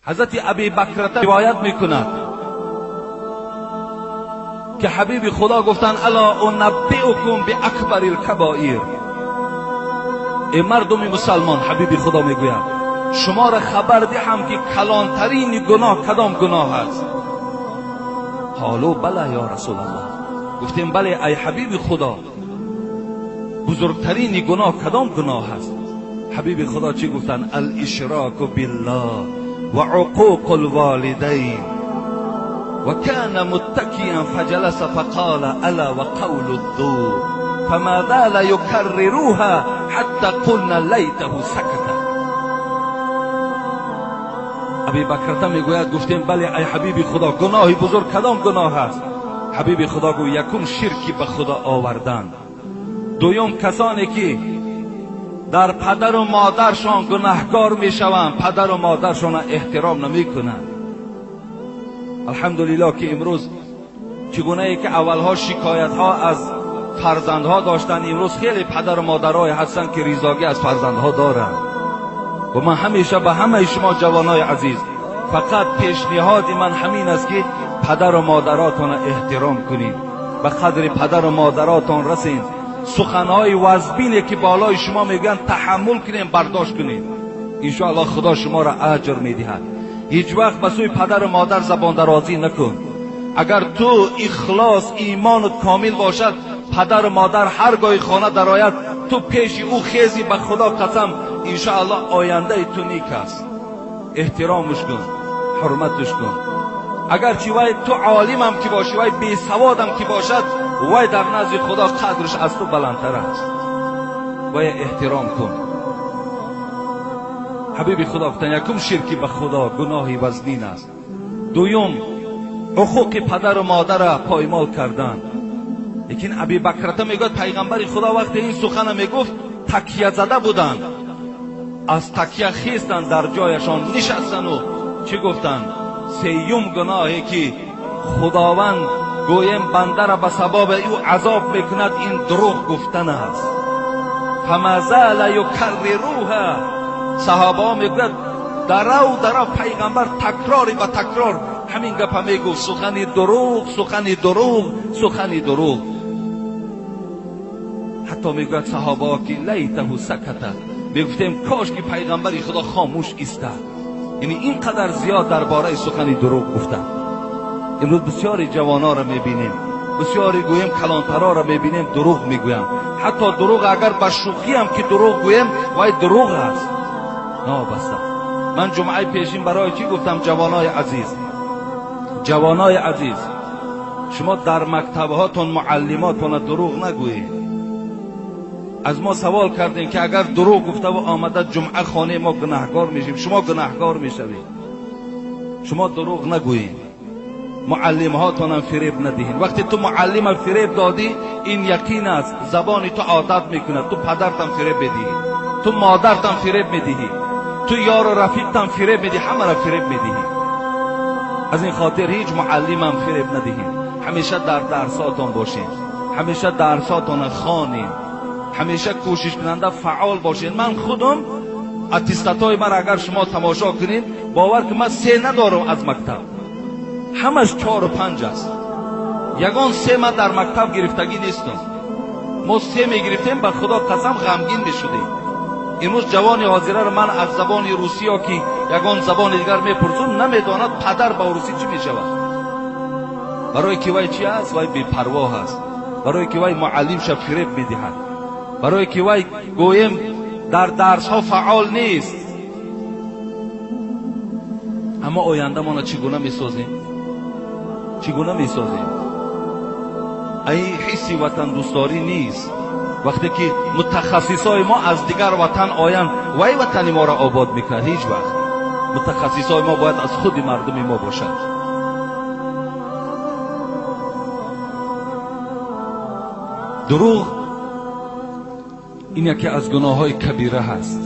Ҳазрати Аби Бакрата ривоят мекунад ки ҳабиби Худо гуфтанд: ألا أنبئكم بأكبر الكبائر. Эй мардуми мусалмон, ҳабиби Худо мегӯяд, шуморо хабар диҳам ки калонтарини гуноҳ кадом гуноҳ аст? قالوا بلى يا رسول الله. Гуфтем: бале, ай ҳабиби Худо, бузургтарини гуноҳ кадом гуноҳ аст? Ҳабиби Худо чӣ гуфтанд? الإشراك بالله وعقوق الوالدين. وكان متكئا فجلس فقال: ألا وقول الزور. فما زال يكررها حتى قلنا ليته سكت. Аби Бакрата мегӯяд, гуфтем: бале, ай ҳабиби Худо, гуноҳи бузург кадом гуноҳ аст? Ҳабиби Худо гӯ: якум, ширки ба Худо овардан, дуюм, касоне ки дар падару модаршон гунаҳкор мешаванд, падару модаршонро эҳтиром намекунанд. Алҳамдулиллоҳ, ки имрӯз чӣ гунае ки аввалҳо шикоятҳо аз фарзандҳо доштанд, имрӯз хеле падару модарое ҳастанд, ки ризогӣ аз фарзандҳо доранд. Ва ман ҳамеша ба ҳамаи шумо ҷавонои азиз фақат пешниҳоди ман ҳамин аст, ки падару модаротонро эҳтиром кунед, ба қадри падару модаротон расед, суханҳои вазбине ки болои шумо мегӯянд, таҳаммул кунем, бардошт кунем. Иншоаллоҳ, Худо шуморо аҷр медиҳад. Ҳеҷ вақт ба сӯи падару модар забондарозӣ накун. Агар ту ихлос, имонат комил бошад, падару модар ҳар гоҳи хона дарояд, ту пеши ӯ хези, ба Худо қасам, иншоаллоҳ, ояндаи ту нек аст. Эҳтиромаш кун, ҳурматаш кун. Агарчи вай ту олимам ки бошӣ, вай бесаводам ки бошад, вай дар назди Худо қадраш аз ту баландтар аст. Вай эҳтиром кун. Ҳабиби Худо гуфтанд: якум, ширки ба Худо гуноҳи вазнин аст, дуюм, ҳуқуқи падару модарра поймол кардан. Лекин Аби Бакрата мегӯяд, пайғамбари Худо вақте ин сухана мегуфт, такя зада буданд, аз такя хестанд, дар ҷояшон нишастану чӣ гуфтанд? Сеюм гуноҳе ки Худованд, гӯем, бандара ба сабаби ӯ азоб мекунад, ин дурӯғ гуфтан аст. فما زال يكررها. Саҳобаҳо мегӯяд, дарав дарав пайғамбар такрори ба такрор ҳамин гапа мегуфт: сухани дурӯғ, сухани дурӯғ, сухани дурӯғ. Ҳатто мегӯяд саҳобаҳо ки ليته سكت, мегуфтем, кош ки пайғамбари Худо хомӯш истад. Яъне ин қадар зиёд дар бораи сухани дурӯғ гуфтанд. Имрӯз бисёри ҷавононро мебинем, бисёри, гӯем, калонтароро мебинем, дурӯғ мегӯянд. Ҳатто дурӯғ агар ба шӯхиам ки дурӯғ гӯем, вай дурӯғ аст. Нобаста ман ҷумъаи пешин барои чӣ гуфтам: ҷавонои азиз, ҷавонои азиз, шумо дар мактабҳотон муаллимотона дурӯғ нагӯед. Аз мо савол кардем, ки агар дурӯғ гуфтаву омада ҷумъа хонаи мо, гунаҳкор мешем, шумо гунаҳкор мешавед. Шумо дурӯғ нагӯед, муаллимҳотонам фиреб надиҳед. Вақте ту муаллима фиреб додӣ, ин яқин аст, забони ту одат мекунад, ту падартам фиреб медиҳӣ, ту модартам фиреб медиҳӣ, ту ёру рафиқтам фиреб медиҳӣ, ҳамаро фиреб медиҳӣ. Аз ин хотир ҳеҷ муаллимам фиреб надиҳем. Ҳамеша дар дарсотон бошед, ҳамеша дарсотона хонед, ҳамеша кӯшишкунанда, фаъол бошед. Ман худам аттестатҳои маро агар шумо тамошо кунед, бовар ки ман се надорам аз мактаб, ҳамаш чору панҷ аст. Ягон се ман дар мактаб гирифтагӣ нестам. Мо се мегирифтем, ба Худо қасам, ғамгин мешудем. Имрӯз ҷавони ҳозираро ман аз забони русӣ ё ки ягон забони дигар мепурсум, намедонад падар ба русӣ чӣ мешавад. Барое ки вай чӣ аст? Вай бепарвоҳ аст. Барое ки вай муаллимша фиреб медиҳад, барое ки вай, гӯем, дар дарсҳо фаъол нест. Аммо ояндамона чӣ гуна месозем? Чӣ гуна месозем? Ай ҳисси ватандӯстдорӣ нест. Вақте ки мутахассисҳои мо аз дигар ватан оянд, вай ватани моро обод мекунад? Ҳеҷ вақт. Мутахассисҳои мо бояд аз худи мардуми мо бошад. Дурӯғ ин яке аз гуноҳҳои кабира ҳаст.